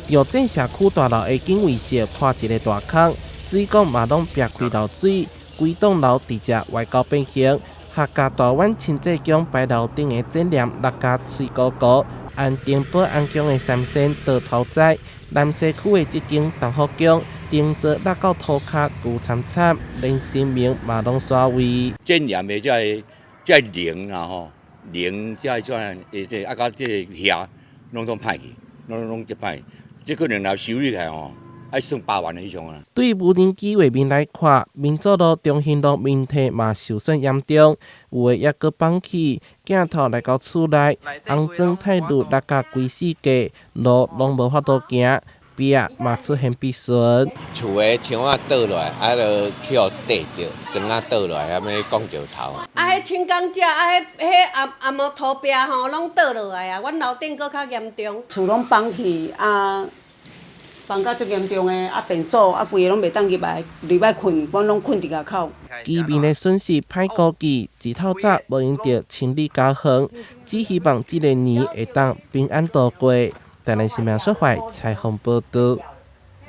著戰社區大樓的警衛室破一个大空，水管嘛攏壁開漏水，規棟樓直接歪到變形。客家大灣清濟宮牌樓頂的剪簾落甲碎糊糊，安定保安宮的三仙倒頭栽，南西區的這間東福宮頂座落到塗跤舊慘慘，連神明嘛攏煞位。剪簾的這個靈啊吼，靈這個怎的，啊，佮這个瓦攏總歹去，攏這歹，這可能若修理起來吼，愛算百萬的以上啊。對無人機畫面來看，民族路、中興路面體嘛受損嚴重，有的猶閣綁起，鏡頭來到厝內，紅磚太路落甲規四界，路攏無法度行，壁嘛出現篦損。厝的牆仔倒落來，啊，就去予硩著，磚仔倒落來，啥物講著頭。啊，彼輕鋼架，啊，彼紅毛塗壁吼，攏倒落來啊！阮樓頂閣較嚴重。厝攏崩去啊，崩甲足嚴重的，啊，便所啊，規个攏袂當入來，入來睏，阮攏睏佇外口。居民的損失歹估計，一透早無閒著清理家園，只希望這个年會當平安度過。台南新聞說懷採訪報導。